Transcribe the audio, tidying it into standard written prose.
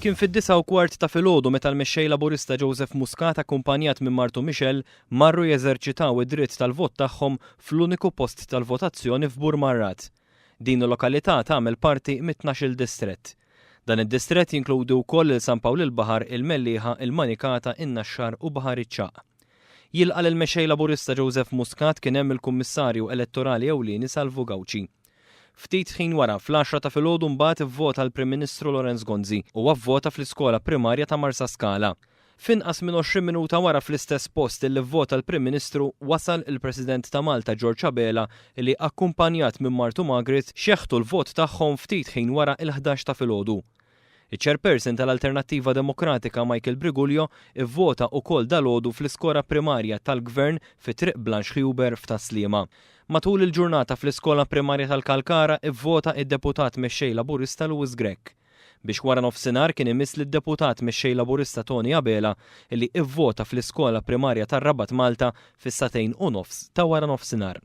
Kien fid-9:15 ta' filgħodu meta l-Mexxej Laburista Joseph Muscat akkumpanjat minn martu Michelle marru jeżerċitaw id-dritt tal-vot tagħhom fl-uniku post tal-votazzjoni f'Burmarrad. Din il-lokalità tagħmel parti mit-tnax-il distrett. Dan id-distrett jinkludi wkoll lil San Pawl il-Baħar, il-Mellieħa, il-Manikata, in-Naxxar u Baħar iċ-Ċagħaq. Jilqa' lill-Mexxej Laburista Joseph Muscat kien hemm il-Kummissarju Elettorali Ewlieni Salvu Gauci. Ftit ħin wara, fl-għaxra ta' filgħodu mbagħad ivvota l-Prim Ministru Lawrence Gonzi. Huwa vvota fl-iskola primarja ta' Marsaskala. F'inqas minn 20 minuta wara fl-istess post illi vvota l-Prim Ministru wasal il-President ta' Malta George Abela li akkumpanjat minn martu Margaret xeħtu l-vot tagħhom ftit ħin wara il-11 ta' filgħodu. Iċ-Chairperson tal-Alternattiva Demokratika Michael Briguglio ivvota ukoll dalgħodu fl-iskora primarja tal-Gvern fi Triq Blanche Huber f'Tas-Sliema. Matul il-ġurnata fl-iskola primarja tal-Kalkara ivvota id-Deputat Mexxej Laburista Louis Grech. Biex wara nofsinhar kien imiss lid-Deputat Mexxej Laburista Tony Abela li ivvota fl-iskola primarja tar-Rabat Malta fis-9:30 ta' wara nofsinhar.